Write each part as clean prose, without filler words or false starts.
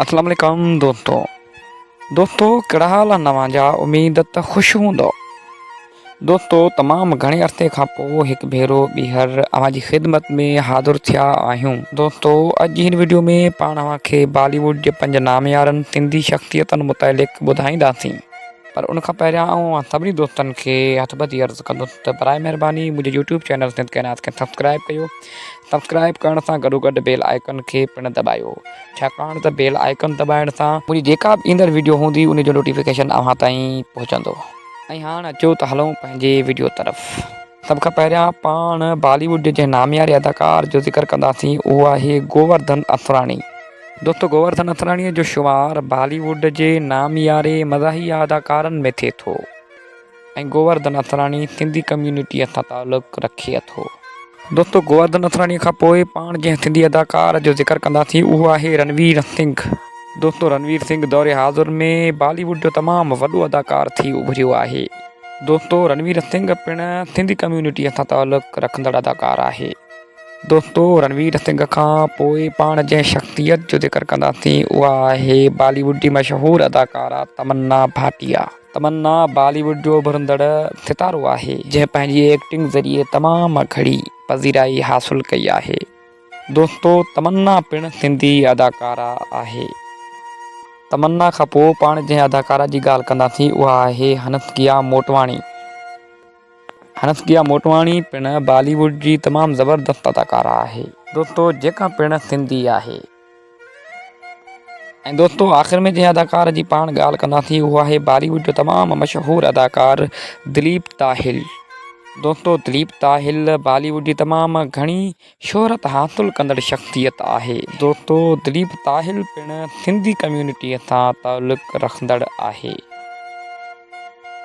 اسلام عليڪم دوستو دوستو ڪهڙا حال آهن اوهان جا اميد ته خوش هوندو دوستو تمام گهڻي عرصي کان پوء هڪ ڀيرو ٻيهر اوهان جي خدمت ۾ حاضر ٿيا آهيون دوستو اڄ جي هن وڊيو ۾ پاڻ اوهان کي بالي ووڊ جي پنج ناميارن سنڌي شخصيتن متعلق ٻڌائينداسين پر ان کان پهريان آئون اوهان سڀني دوستن کي هٿ ٻڌي عرض ڪندس ته برائي مهرباني منهنجي يوٽيوب چينل سنڌ ڪائنات کي سبسڪرائب ڪيو سبسڪرائب ڪرڻ سان گڏوگڏ بيل آئيڪن کي پڻ دٻايو ڇاڪاڻ ته بيل آئيڪن دٻائڻ سان منهنجي جيڪا به ايندڙ وڊيو هوندي ان جو نوٽيفڪيشن اوهان تائين پهچندو ۽ هاڻ اچو ته هلون پنهنجي وڊيو طرف. سڀ کان پهريان پاڻ بالي ووڊ جي جنهن نامياري اداڪار جو ذڪر ڪنداسين اهو آهي گوورڌن اسراڻي. دوستو گوورڌن اسراڻيء جو شمار بالي ووڊ جي نامياري مزاحيه اداڪارن ۾ ٿئي ٿو ۽ گوورڌن اسراڻي سنڌي ڪميونٽيء سان تعلق رکي ٿو. دوستو گوورڌن اسراڻيء کان پوء پاڻ جنهن سنڌي اداڪار جو ذڪر ڪنداسين اهو آهي رنوير سنگهه. دوستو رنوير سنگهه دور حاضر ۾ بالي ووڊ جو تمام وڏو اداڪار ٿي اڀريو آهي. دوستو رنوير سنگهه پڻ سنڌي ڪميونٽيء سان تعلق رکندڙ اداڪار آهي. دوستو رنوير سنگهه کان پوء پاڻ جنهن شخصيت جو ذڪر ڪنداسين اها آهي بالي ووڊ جي مشهور اداڪاره تمنا ڀاٽيا. تمنا بالي ووڊ جو اڀرندڙ ستارو آهي جنهن پنهنجي ايڪٽنگ ذريعي تمام گهڻي پذيرائي حاصل ڪئي آهي. دوستو تمنا پڻ سنڌي اداڪاره آهي. تمنا کان پوء پاڻ جنهن اداڪاره جي ڳالهه ڪنداسين اها آهي هنسڪيا موٽواڻي. هنسڪيا موٽواڻي پڻ بالي ووڊ جي تمام زبردست اداڪاره آهي. دوستو جيڪا پڻ سنڌي آهي. ۽ دوستو آخر ۾ جنهن اداڪار جي پاڻ ڳالهه ڪنداسين اهو آهي بالي ووڊ جو تمام مشهور اداڪار دليپ طاهل. دوستو دليپ طاهل بالي ووڊ جي تمام گهڻي شهرت حاصل ڪندڙ شخصيت آهي. دوستو دليپ طاهل پڻ سنڌي ڪميونٽيء سان تعلق رکندڙ آهي.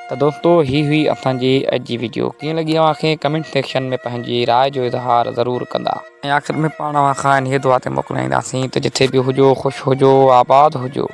ته دوستو هي هئي اسان جي اڄ جي وڊيو ڪيئن لڳي اوهان کي ڪمينٽ سيڪشن ۾ پنهنجي راء جو اظهار ضرور ڪندا. ۽ آخر ۾ پاڻ اوهان کان انهيء دعا تي موڪلائينداسين ته جٿي به هجو خوش هجو آباد هجو.